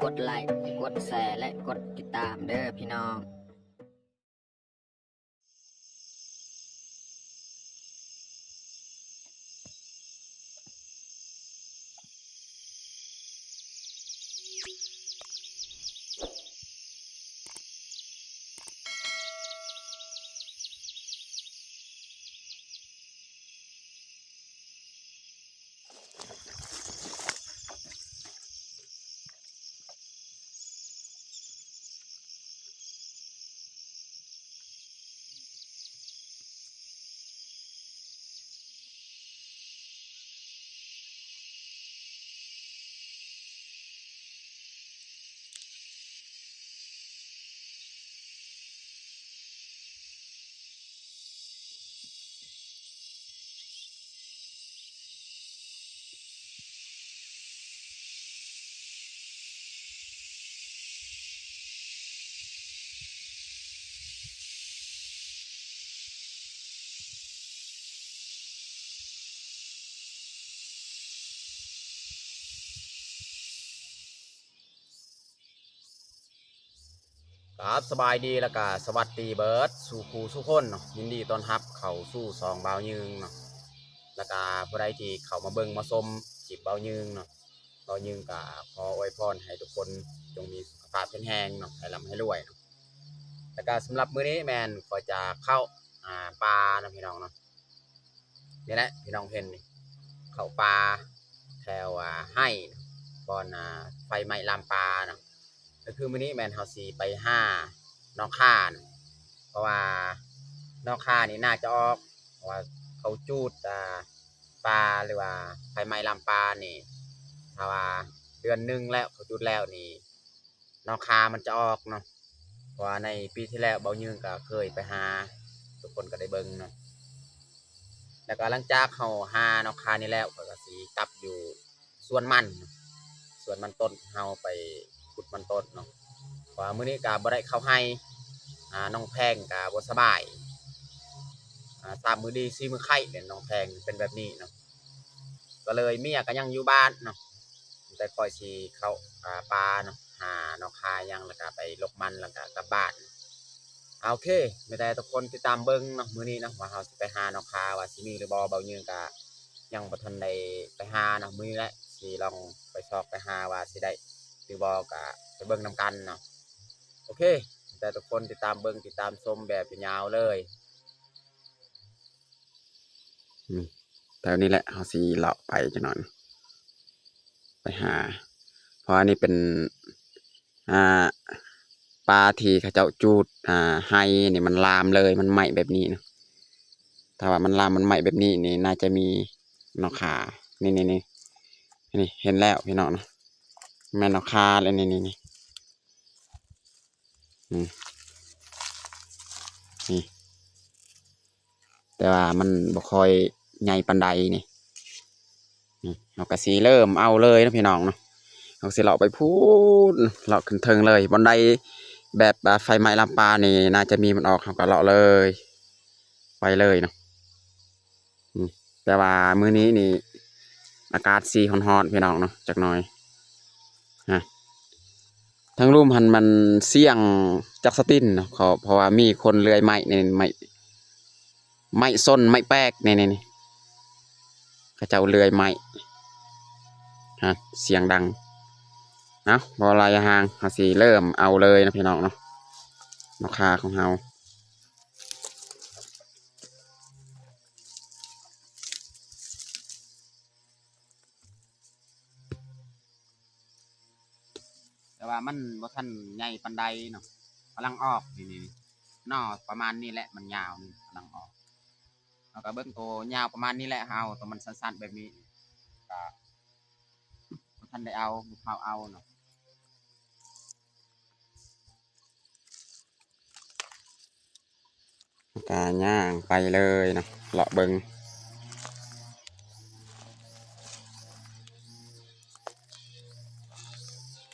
ກົດໄລກ໌ ກົດແຊ ແລະ ກົດຕິດຕາມເດີພີ່ນ້ອງ. ครับ สบายดี แล้วก็สวัสดีเบิดสู่ผู้สู่คนเนาะ ยินดีต้อนรับเข้าสู่ช่องบ่าวยืงเนาะ แล้วก็ผู้ใดที่เข้ามาเบิ่งมาชมคลิปบ่าวยืงเนาะ บ่าวยืงก็ขออวยพรให้ทุกคนจงมีสุขภาพแข็งแรงเนาะ ให้ร่ำให้รวยเนาะ แล้วก็สำหรับมื้อนี้แม่นข้อยจะเข้า อ่า ป่าเนาะพี่น้องเนาะ นี่แหละพี่น้องเห็นนี่ เข้าป่าแถว อ่า ไฮ่บ่อน อ่า ไฟไหม้ลามป่าเนาะ ก็คือมื้อนี้แม่นเฮาสิไปหาหนองข่าเนาะ เพราะว่าหนองข่านี่น่าจะออก เพราะว่าเขาจูด อ่า ป่า หรือว่าไฟไหม้ลามป่านี่ ถ้าว่าเดือนหนึ่งแล้วเขาจูดแล้วนี่ หนองข่ามันจะออกเนาะ เพราะว่าในปีที่แล้วบ่าวยืงก็เคยไปหา ทุกคนก็ได้เบิ่งเนาะ แล้วก็หลังจากเฮาหาหนองข่านี่แล้ว ข้อยก็สิกลับอยู่สวนมัน สวนมันต้น เฮาไปขุดมันต้นเนาะ เพราะว่ามื้อนี้ก็บ่ได้เข้าไฮ่ อ่า น้องแพงก็บ่สบาย อ่า สามมื้อดีสี่มื้อไข้เนี่ย น้องแพงเป็นแบบนี้เนาะ ก็เลยเมียก็ยังอยู่บ้านเนาะ แต่ข้อยสิเข้า อ่า ป่าเนาะ หาหนองข่าหยัง แล้วก็ไปลกมัน แล้วก็กลับบ้าน โอเค มีแต่ทุกคนติดตามเบิ่งเนาะ มื้อนี้เนาะ ว่าเฮาสิไปหาหนองข่า ว่าสิมีหรือบ่ บ่าวยืงก็ยังบ่ทันได้ไปหาเนาะ มื้อนี้แหละสิลองไปซอกไปหาว่าสิได้หรือบ่ ก็ไปเบิ่งนำกันเนาะ โอเค มีแต่ทุกคนติดตามเบิ่งติดตามชมแบบยาวๆเลย อืม แถวนี้แหละ เฮาสิเลาะไปจักหน่อย ไปหา เพราะอันนี้เป็น อ่า ป่าที่เขาเจ้าจูด อ่า ไฮ่นี่มันลามเลย มันไหม้แบบนี้นะ ถ้าว่ามันลาม มันไหม้แบบนี้นี่ น่าจะมีหนองข่า นี่ นี่ นี่ นี่ เห็นแล้วพี่น้องนะ แม่นหนองข่าเลย นี่ นี่ นี่ อืม นี่ แต่ว่ามันบ่ค่อยใหญ่ปานใดนี่ นี่ เฮาก็สิเริ่มเอาเลยเนาะพี่น้องเนาะ เฮาสิเลาะไปพู้น เลาะขึ้นเทิงเลย บ่อนใดแบบว่าไฟไหม้ลามป่านี่ น่าจะมีมันออก เฮาก็เลาะเลย ไปเลยเนาะ อืม แต่ว่ามื้อนี้นี่อากาศสิร้อนๆ พี่น้องเนาะ จักหน่อย ฮะ ทางลุ่มหั่นมันเสี่ยงจักสตินเนาะ เพราะ เพราะว่ามีคนเลื่อยไม้นี่ ไม้ ไม้ส้น ไม้แปกนี่ นี่ นี่ เขาเจ้าเลื่อยไม้ ฮะ เสียงดัง เอ้า บ่หลายห่าง เฮาสิเริ่มเอาเลยนะพี่น้องเนาะ หนองข่าของเฮา แต่ว่ามันบ่ทันใหญ่ปานใดเนาะ กำลังออก นี่ นี่ นี่ หน่อประมาณนี้แหละ มันยาว นี่ กำลังออก เฮาก็เบิ่งโตยาวประมาณนี้แหละ เฮาเอาโตมันสั้นๆแบบนี้ ก็บ่ทันได้เอา บ่พาวเอาเนาะ ก็ย่างไปเลยเนาะ เลาะเบิ่ง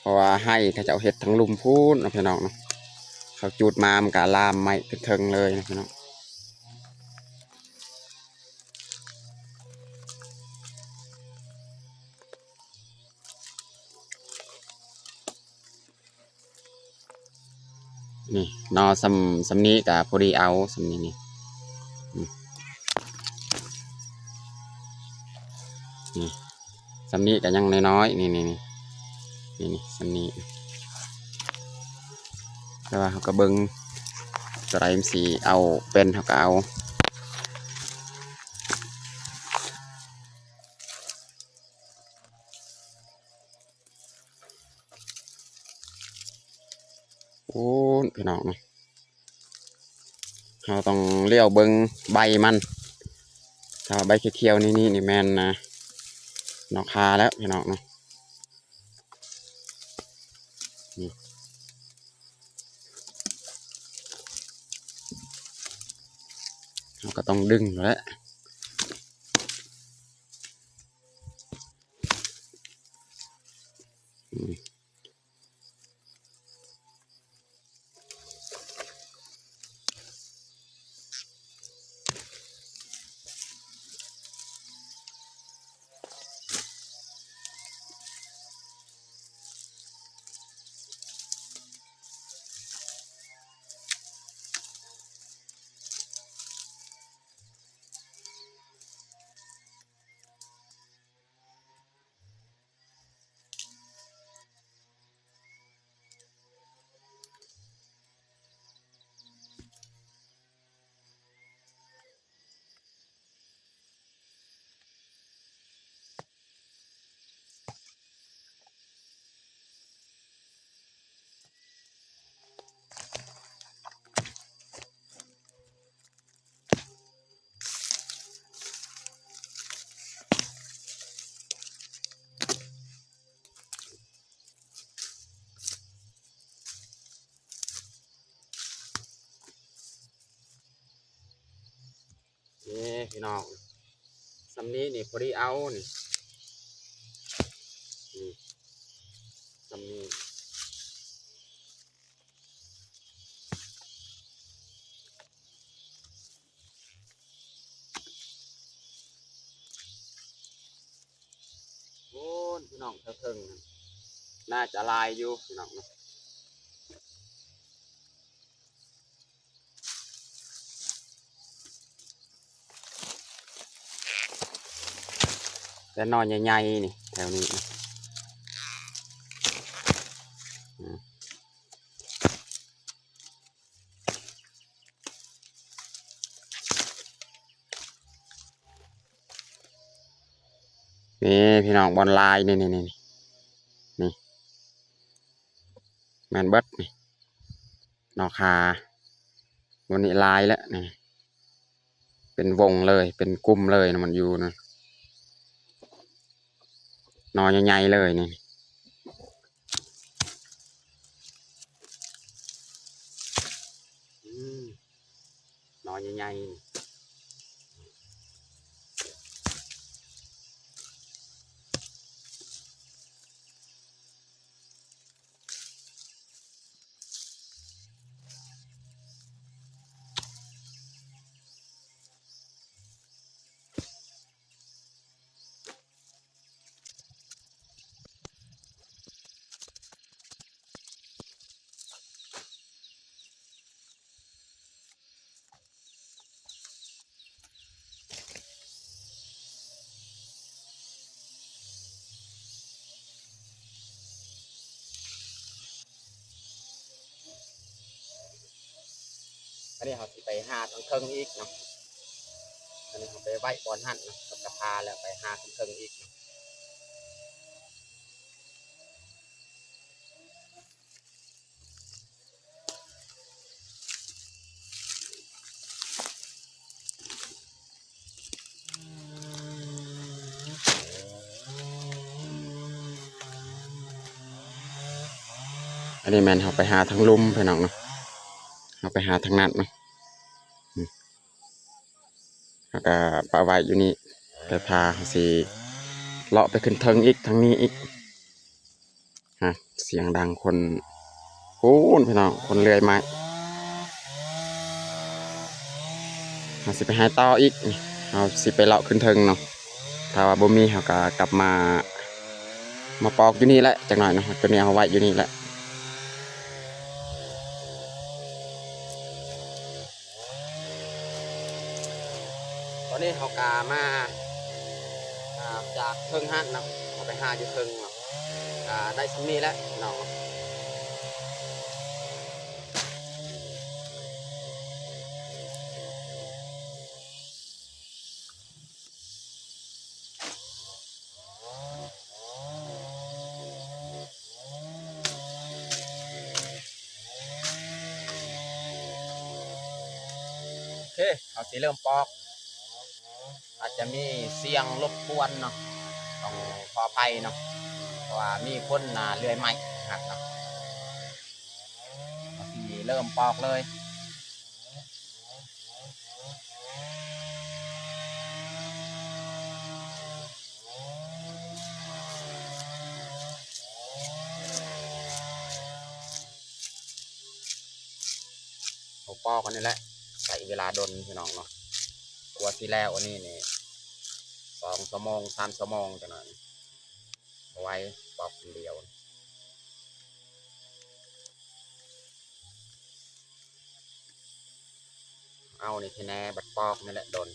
เพราะว่าไฮ่เขาเจ้าเฮ็ดทางลุ่มพู้นเนาะพี่น้องเนาะ เขาจูดมามันก็ลามไหม้เทิงๆเลยเนาะพี่น้อง. ນີ້ ໜໍ່ສ່ຳ ສ່ຳນີ້ກະພໍດີເອົາ ສ່ຳນີ້ນີ້ ນີ້ ນີ້ ສ່ຳນີ້ກະຍັງນ້ອຍໆ ນີ້ ນີ້ ນີ້ ນີ້ ສ່ຳນີ້ ແຕ່ວ່າເຮົາກະເບິ່ງ ໂຕໃດມັນຊິເອົາເປັນ ເຮົາກະເອົາ. ໂອ້ ພີ່ນ້ອງເນາະ ເຮົາຕ້ອງຫຼຽວເບິ່ງໃບມັນ ຖ້າວ່າໃບຂຽວໆ ນີ້ ນີ້ ນີ້ແມ່ນ ອ່າ ໜໍ່ຂ່າແລ້ວ ພີ່ນ້ອງເນາະ. ນີ້ ເຮົາກະຕ້ອງດຶງແຫຼະ ອືມ. ນີ້ພີ່ນ້ອງ ສ່ຳນີ້ນີ້ພໍດີເອົານີ້ ນີ້ ສ່ຳນີ້. ໂອ້ຍ ພີ່ນ້ອງ ເທິງໆ ນັ້ນໜ້າຈະຫຼາຍຢູ່ ພີ່ນ້ອງເນາະ ແຕ່ໜໍ່ໃຫຍ່ໆ ນີ້ ແຖວນີ້ນະ ອືມ. ນີ້ພີ່ນ້ອງ ບ່ອນຫຼາຍ ນີ້ ນີ້ ນີ້ ນີ້ ແມ່ນເບິດນີ້ ໜໍ່ຂ່າ ບ່ອນນີ້ຫຼາຍແລ້ວນີ້ ເປັນວົງເລີຍ ເປັນກຸ່ມເລີຍນະ ມັນຢູ່ນະ ໜໍ່ໃຫຍ່ໆ ເລີຍນີ້ ອືມ ໜໍ່ໃຫຍ່ໆ ນີ້. ອັນນີ້ເຮົາຊິໄປຫາທາງເທິງອີກເນາະ ອັນນີ້ເຮົາໄປໄວ້ບ່ອນຫັ້ນເນາະ ເຮົາກະພາແລ້ວໄປຫາທາງເທິງອີກເນາະ. ອັນນີ້ແມ່ນເຮົາໄປຫາທາງລຸ່ມ ພີ່ນ້ອງເນາະ ເຮົາໄປຫາທາງນັ້ນເນາະ ອືມ ເຮົາກະປະໄວ້ຢູ່ນີ້ ແຕ່ຖ້າເຮົາຊິເລາະໄປຂຶ້ນເທິງອີກ ທາງນີ້ອີກ. ຮະ ສຽງດັງຄົນ ພຸ້ນ ພີ່ນ້ອງ ຄົນເລື່ອຍໄມ້ ເຮົາຊິໄປຫາຕໍ່ອີກ ເຮົາຊິໄປເລາະຂຶ້ນເທິງເນາະ ຖ້າວ່າບໍ່ມີເຮົາກະກັບມາ ມາປອກຢູ່ນີ້ແຫຼະ ຈັກໜ້ອຍເນາະ ຕົວນີ້ເຮົາໄວ້ຢູ່ນີ້ແຫຼະ. ຕອນນີ້ເຮົາກະມາ ອ່າ ຈາກເທິງຫັ້ນເນາະ ເຮົາໄປຫາຢູ່ເທິງເນາະ ກະໄດ້ຊ່ຳນີ້ແຫຼະເນາະ. ໂອເຄ ເຮົາຊິເລີ່ມປອກ ອາດຈະມີສຽງລົບກວນເນາະ ຕ້ອງຂໍອະໄພເນາະ ເພາະວ່າມີຄົນ ອ່າ ເລື່ອຍໄມ້ຫັກເນາະ. ເຮົາຊິເລີ່ມປອກເລີຍ. ເຮົາປອກອັນນີ້ແຫຼະ ໃຊ້ເວລາດົນພີ່ນ້ອງເນາະ ກວ່າຊິແລ້ວອັນນີ້ນີ້ ສອງຊົ່ວໂມງ ສາມຊົ່ວໂມງຈັ່ງນັ້ນ ບໍ່ໄຫວ ປອກຄົນດຽວ. ເອົານີ້ແທ້ແນ່ ບັດປອກນີ້ແຫຼະດົນ.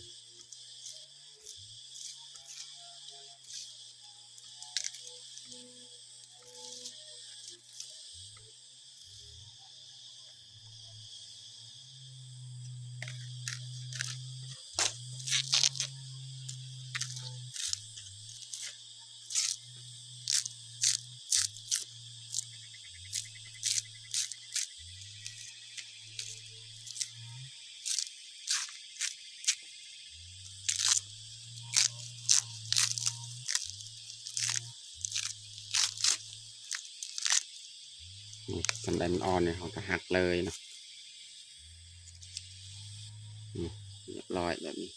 ນີ້ ສ່ຳໃດມັນອ່ອນນີ້ ເຮົາກະຫັກເລີຍເນາະ. ນີ້ ຮຽບຮ້ອຍແບບນີ້.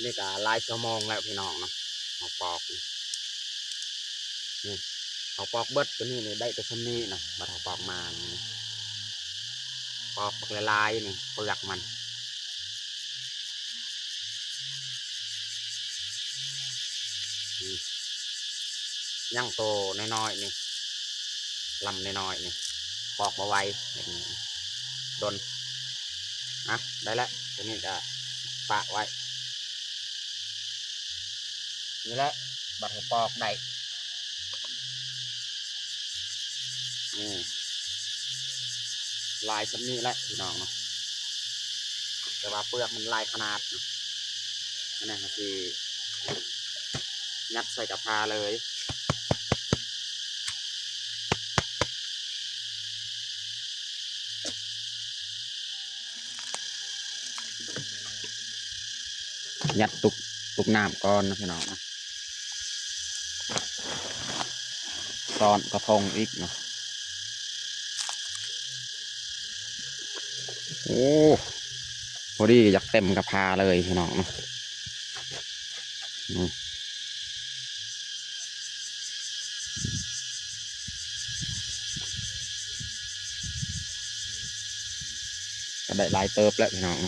ນີ້ກະຫຼາຍຊົ່ວໂມງແລ້ວພີ່ນ້ອງເນາະ ເຮົາປອກນີ້ ນີ້ ເຮົາປອກເບິດໂຕນີ້ນີ້ໄດ້ແຕ່ຊ່ຳນີ້ເນາະ ບັດເຮົາປອກມານີ້ ປອກບັກຫຼາຍໆນີ້ ເປືອກມັນ ນີ້ ຍັງໂຕນ້ອຍໆນີ້ ລຳນ້ອຍໆນີ້ ປອກບໍ່ໄຫວ ແບບນີ້ດົນ. ອ່ະ ໄດ້ແລ້ວ ໂຕນີ້ກະປະໄວ້ ນີ້ແຫຼະ ບັດໃຫ້ປອກໄດ້ ນີ້ ຫຼາຍຊ່ຳນີ້ແຫຼະພີ່ນ້ອງເນາະ ແຕ່ວ່າເປືອກມັນຫຼາຍຂະໜາດເນາະ. ອັນນີ້ເຮົາຊິຍັດໃສ່ກະພາເລີຍ. ຍັດຕຸກ ຕຸກນ້ຳກ່ອນເນາະພີ່ນ້ອງເນາະ ຊ້ອນກະທົງອີກເນາະ. ໂອ້ ພໍດີຢາກເຕັມກະພາເລີຍພີ່ນ້ອງເນາະ. ອືມ ກະໄດ້ຫຼາຍເຕີບແລ້ວພີ່ນ້ອງ.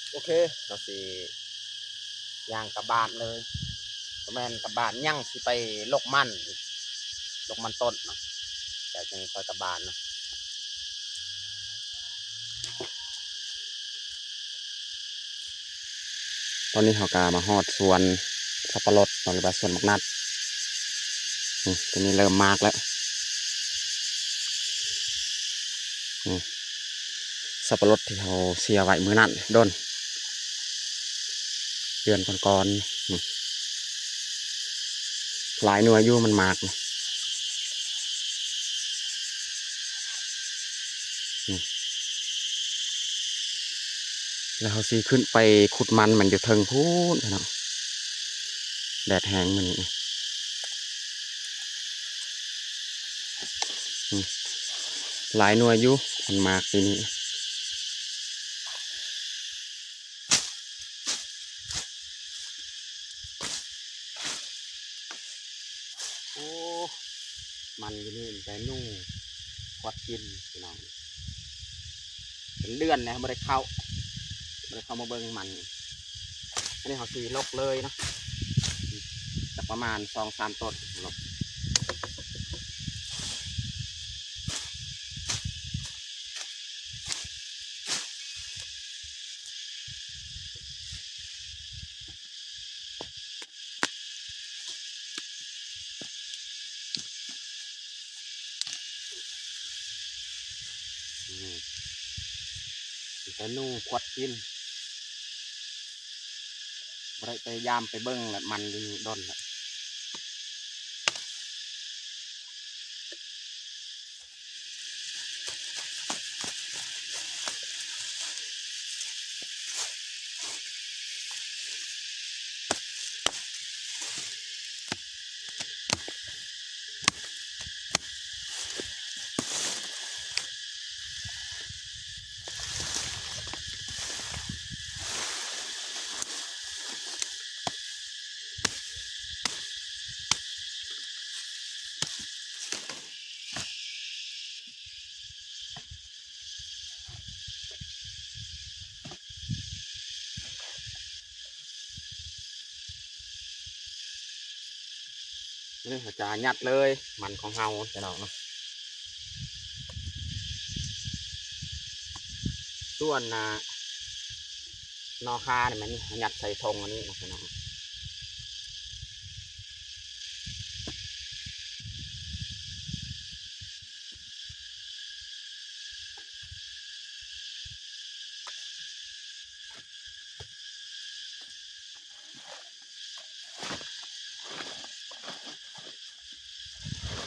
ໂອເຄ ເຮົາຊິຍ່າງກັບບ້ານເລີຍ ບໍ່ແມ່ນກັບບ້ານ ຍັງຊິໄປລົກມັນອີກ ລົກມັນຕົ້ນເນາະ ແລ້ວຈັ່ງຄ່ອຍກັບບ້ານເນາະ. ຕອນນີ້ເຮົາກະມາຮອດສວນສັບປະລົດເນາະ ຫຼືວ່າສວນບັກນັດ. ນີ້ ໂຕນີ້ເລີ່ມໝາກແລ້ວ ນີ້ ສັບປະລົດທີ່ເຮົາເສຍໄວ້ມື້ນັ້ນດົນ ເດືອນກ່ອນໆ ນີ້ ຫຼາຍໜ່ວຍຢູ່ ມັນໝາກ ນີ້ ແລ້ວເຮົາຊິຂຶ້ນໄປຂຸດມັນ ມັນຢູ່ເທິງພຸ້ນເນາະ ແດດແຮງມື້ນີ້. ອືມ ຫຼາຍໜ່ວຍຢູ່ ມັນໝາກປີນີ້. ໂອ້ ມັນຢູ່ນີ້ ແຕ່ໜູຄວັດກິນ ພີ່ນ້ອງ. ເປັນເດືອນແລ້ວບໍ່ໄດ້ເຂົ້າ ບໍ່ໄດ້ເຂົ້າມາເບິ່ງມັນ. ອັນນີ້ເຮົາຊິລົກເລີຍເນາະ ຈັກປະມານສອງສາມຕົ້ນ ລົກ. ອືມ ມີແຕ່ໜູຄວັດກິນ ບໍ່ໄດ້ໄປຢາມໄປເບິ່ງລະ ມັນຢູ່ດົນລະ. ນີ້ເຮົາຈະຍັດເລີຍ ມັນຂອງເຮົາ ພີ່ນ້ອງເນາະ. ສ່ວນ ອ່າ ໜໍ່ຂ່ານີ້ ມັນຍັດໃສ່ຖົງອັນນີ້ເນາະ ພີ່ນ້ອງ.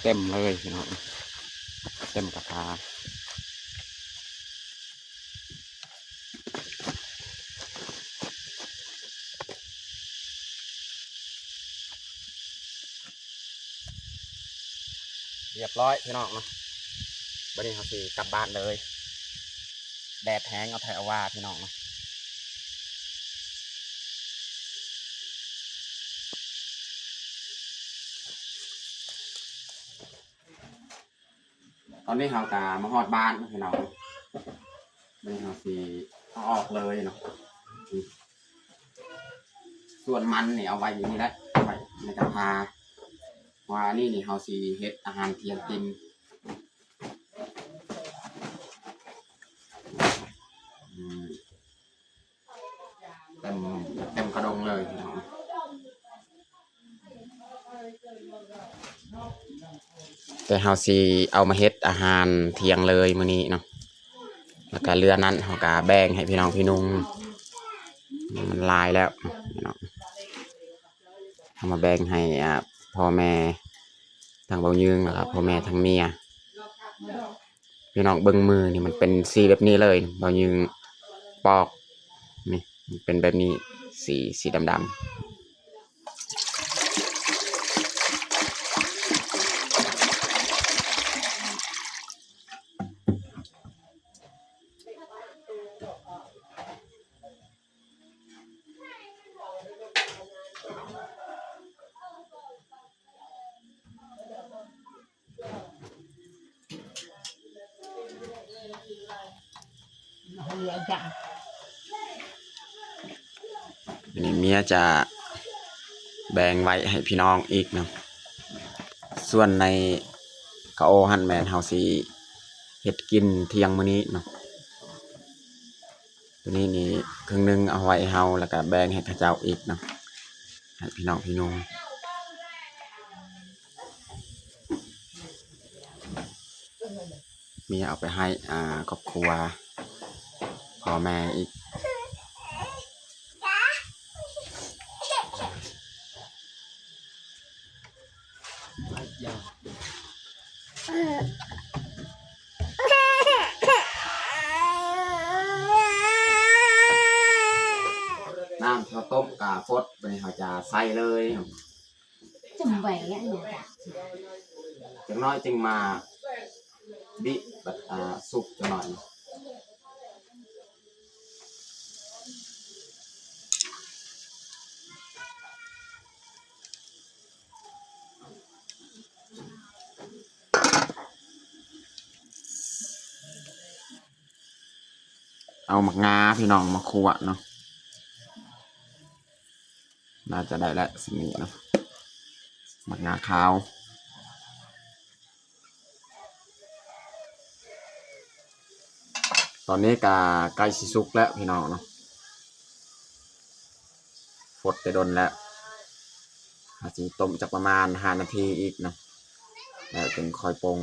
ເຕັມເລີຍພີ່ນ້ອງ ເຕັມກະຖາ. ຮຽບຮ້ອຍພີ່ນ້ອງເນາະ ບັດນີ້ເຮົາຊິກັບບ້ານເລີຍ. ແດດແຮງເອົາແທ້ເອົາວ່າພີ່ນ້ອງເນາະ. ຕອນນີ້ເຮົາກະມາຮອດບ້ານແລ້ວພີ່ນ້ອງ ບັດນີ້ເຮົາຊິເອົາອອກເລີຍເນາະ. ສ່ວນມັນນີ້ເອົາໄວ້ຢູ່ນີ້ແຫຼະ ເອົາໄວ້ໃນກະທາ ເພາະວ່າອັນນີ້ນີ້ເຮົາຊິເຮັດອາຫານທ່ຽງກິນ. ອືມ ເຕັມ ເຕັມກະດົງເລີຍພີ່ນ້ອງ. ແຕ່ເຮົາຊິເອົາມາເຮັດອາຫານທ່ຽງເລີຍມື້ນີ້ເນາະ ແລ້ວກະເຫຼືອນັ້ນເຮົາກະແບ່ງໃຫ້ພີ່ນ້ອງພີ່ນຸ່ງ ມັນຫຼາຍແລ້ວພີ່ນ້ອງ. ເຮົາມາແບ່ງໃຫ້ ອ່າ ພໍ່ແມ່ທາງເບົາຍືງ ແລ້ວກະພໍ່ແມ່ທາງເມຍ. ພີ່ນ້ອງເບິ່ງມືນີ້ ມັນເປັນສີແບບນີ້ເລີຍ ເບົາຍືງປອກນີ້ ມັນເປັນແບບນີ້ ສີ ສີດຳໆ. ອັນນີ້ເມຍຈະແບ່ງໄວ້ໃຫ້ພີ່ນ້ອງອີກເນາະ. ສ່ວນໃນກະໂອຫັ້ນແມ່ນເຮົາຊິເຮັດກິນທ່ຽງມື້ນີ້ເນາະ. ໂຕນີ້ນີ້ເຄິ່ງໜຶ່ງເອົາໄວ້ໃຫ້ເຮົາ ແລ້ວກະແບ່ງໃຫ້ເຂົາເຈົ້າອີກເນາະ ໃຫ້ພີ່ນ້ອງພີ່ນຸ່ງ. ມີເອົາໄປໃຫ້ ອ່າ ຄອບຄົວພໍ່ແມ່ອີກ. ນ້ຳເຂົ້າຕົ້ມກະຟົດ ບັດນີ້ເຮົາຈະໃສ່ເລີຍ. ຈຳໄວ້ອັນນີ້ຈ້ະ. ຈັກໜ້ອຍຈຶ່ງມາບິ ບັດ ອ່າ ສຸກຈັກໜ້ອຍ. ເອົາໝາກງາພີ່ນ້ອງມາຂົ້ວເນາະ ໜ້າຈະໄດ້ແລ້ວສ່ຳນີ້ເນາະ ໝາກງາຂາວ. ຕອນນີ້ກະໃກ້ຊິສຸກແລ້ວພີ່ນ້ອງເນາະ ຟົດແຕ່ດົນແລ້ວ ອາດຊິຕົ້ມຈັກປະມານຫ້ານາທີອີກເນາະ ແລ້ວຈຶ່ງຄ່ອຍປົງ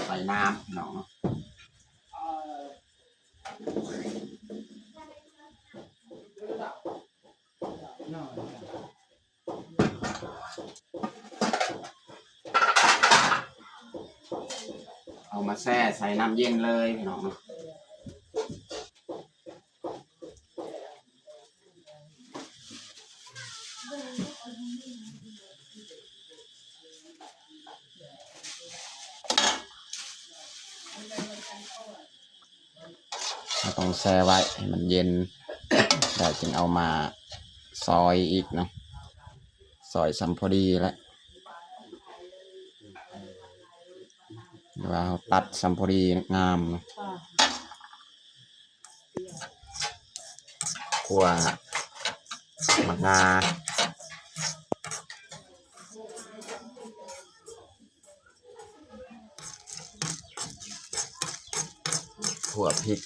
ໃສ່ນ້ຳພີ່ນ້ອງເນາະ. ເອົາມາແຊ່ໃສ່ນ້ຳເຢັນເລີຍພີ່ນ້ອງເນາະ. ເຮົາຕ້ອງແຊ່ໄວ້ໃຫ້ມັນເຢັນ ແລ້ວຈຶ່ງເອົາມາຊອຍອີກເນາະ ຊອຍສ່ຳພໍດີແຫຼະ ຫຼືວ່າເຮົາຕັດສ່ຳພໍດີງາມເນາະ. ຂົ້ວໝາກງາ ຂົ້ວພິກ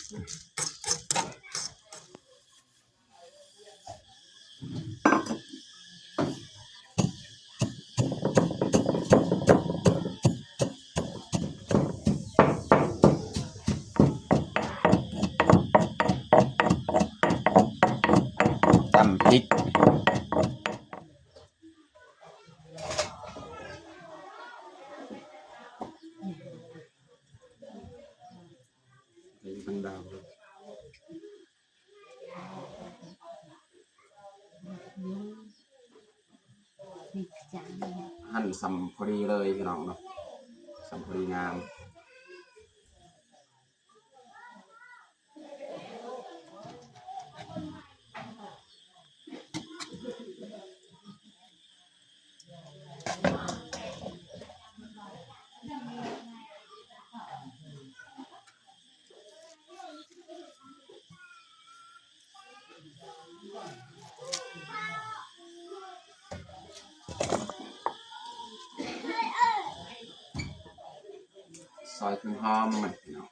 ຕຳພິກ ຫັ້ນສ່ຳພໍດີເລີຍພີ່ນ້ອງເນາະ ສ່ຳພໍດີງາມ. ຊອຍເຄື່ອງຫອມມັນພີ່ນ້ອງ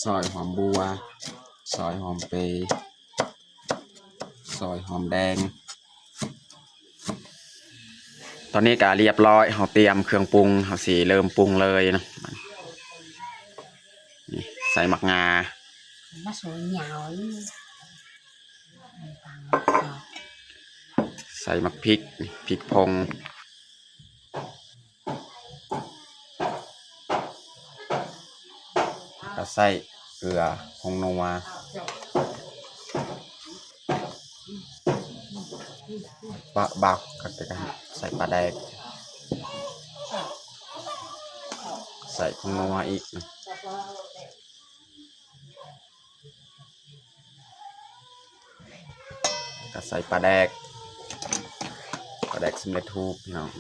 ຊອຍຫອມບົ່ວ ຊອຍຫອມເປ ຊອຍຫອມແດງ. ຕອນນີ້ກະລຽບຮ້ອຍ ເຮົາຕຽມເຄື່ອງປຸງ ເຮົາຊິເລີ່ມປຸງເລີຍເນາະ. ນີ້ ໃສ່ໝາກງາ ມາສວຍຍາວ ໃສ່ໝາກພິກ ພິກຜົງ ແລ້ວກະໃສ່ເກືອ ຜົງນົວ ປະ ບາກ ກະ ກະ ກະໃສ່ປາແດກ ໃສ່ຜົງນົວອີກ. ກະໃສ່ປາແດກ ປາແດກສຳເລັດຮູບພີ່ນ້ອງ.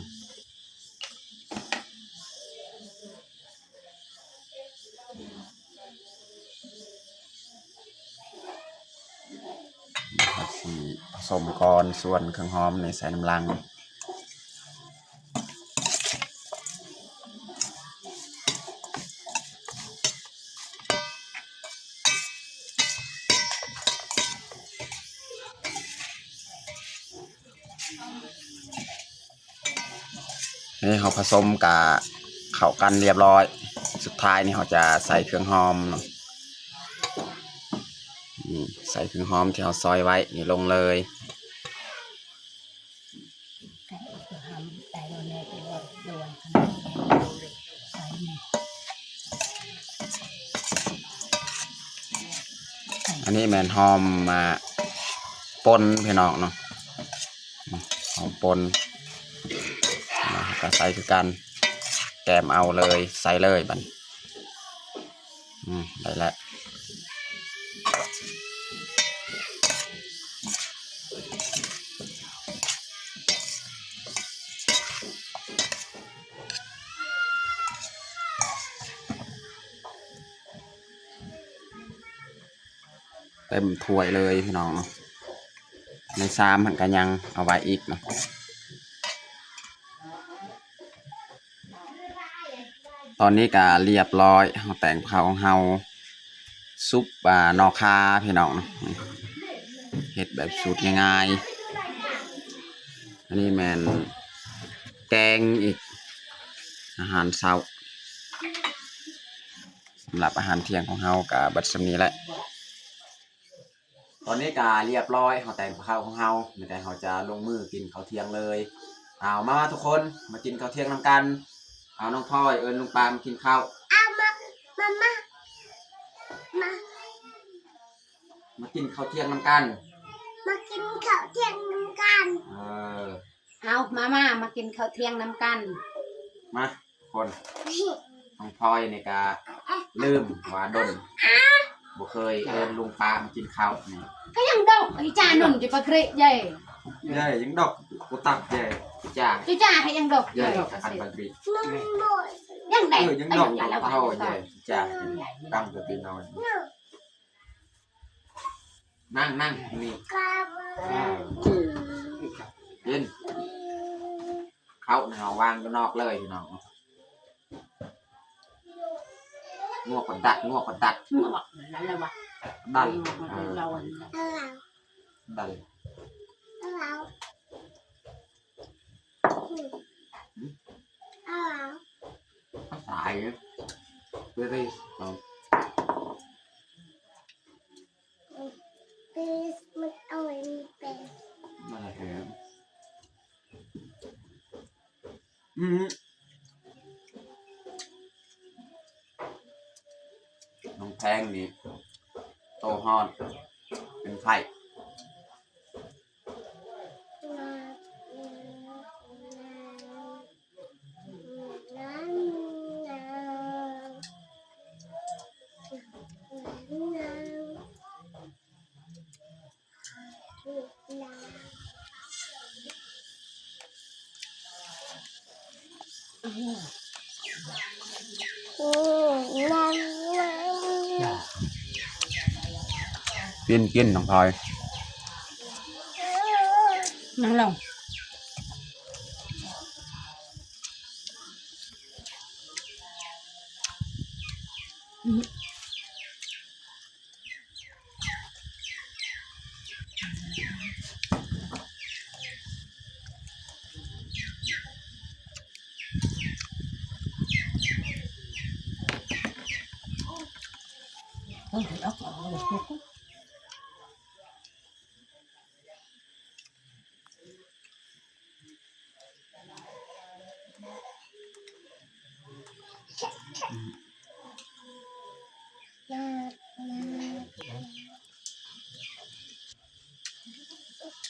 ເຮົາຊິຜະສົມກ່ອນ ສ່ວນເຄື່ອງຫອມນີ້ໃສ່ນຳຫຼັງ. ນີ້ເຮົາຜະສົມກະເຂົ້າກັນລຽບຮ້ອຍ ສຸດທ້າຍນີ້ເຮົາຈະໃສ່ເຄື່ອງຫອມເນາະ. ນີ້ ໃສ່ເຄື່ອງຫອມທີ່ເຮົາຊອຍໄວ້ນີ້ລົງເລີຍ. ໃສ່ອີກ ຫອມໃສ່ລົງເລີຍ ເປັນວ່າໂດນ ໃສ່ ອັນນີ້ແມ່ນຫອມ ອ່າ ປົ່ນພີ່ນ້ອງເນາະ ຫອມປົ່ນ ແລ້ວກໍໃສ່ຄືກັນ ແກມເອົາເລີຍ ໃສ່ເລີຍບັດນີ້ ອືມ ໄດ້ແລ້ວ. ເຕັມຖ້ວຍເລີຍພີ່ນ້ອງເນາະ ໃນຊາມຫັ້ນກໍຍັງເອົາໄວ້ອີກເນາະ. ຕອນນີ້ກໍລຽບຮ້ອຍ ເຮົາແຕ່ງເຂົ້າຂອງເຮົາ ຊຸບ ອ່າ ໜໍ່ຂ່າພີ່ນ້ອງເນາະ ເຮັດແບບສູດງ່າຍໆ. ອັນນີ້ແມ່ນແກງອີກ ອາຫານເຊົ້າ. ສຳລັບອາຫານທ່ຽງຂອງເຮົາກໍເບິດສ່ຳນີ້ແຫຼະ. ຕອນນີ້ກໍລຽບຮ້ອຍ ເຮົາແຕ່ງກັບເຂົ້າຂອງເຮົາ ມີແຕ່ເຮົາຈະລົງມືກິນເຂົ້າທ່ຽງເລີຍ. ເອົາ ມາ ມາທຸກຄົນ ມາກິນເຂົ້າທ່ຽງນຳກັນ. ເອົາ ນ້ອງພອຍ ເອີ້ນລຸງປາມາກິນເຂົ້າ. ເອົາ ມາ ມາ ມາ ມາ ມາກິນເຂົ້າທ່ຽງນຳກັນ ມາກິນເຂົ້າທ່ຽງນຳກັນ. ເອີ ເອົາ ມາ ມາ ມາກິນເຂົ້າທ່ຽງນຳກັນ ມາ. ຄົນ ນ້ອງພອຍນີ້ກະລືມວ່າດົນບໍ່ເຄີຍເອີ້ນລຸງປ້າມາກິນເຂົ້ານີ້ ກະຍັງດົກ ອີຈາໜຸ່ນ ຈິປະເກຣະໃຫຍ່ ໃຫຍ່ຍັງດົກ ກູຕັບໃຫຍ່ ອີຈາ ອີຈາໃຫ້ຍັງດົກ ໃຫຍ່ ອັນປະກຣີ ຍັງໄດ້ ເອີ ຍັງດົກ ເອີ ເທົ່າໃຫຍ່ ອີຈາ ຕຳກະຕີນ້ອຍ. ນັ່ງ ນັ່ງນີ້ ກິນ ເຂົ້ານະ ວາງຢູ່ນອກເລີຍພີ່ນ້ອງ. ງົວກະດັດ ງົວກະດັດ ງົວກະດັດ ດັດ ເອີ ດັດ ສາຍ ເວີຣີ ເອີ This one already best. ອືມ ນ້ອງແພງນີ້ໂຕຮ້ອນ ເປັນໄຂ້. ກິນ ກິນ ນ້ອງພອຍ ນັ່ງລົງ.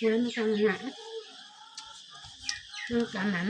ງາມຈັງຫະ ງາມຈັງຫັ້ນ.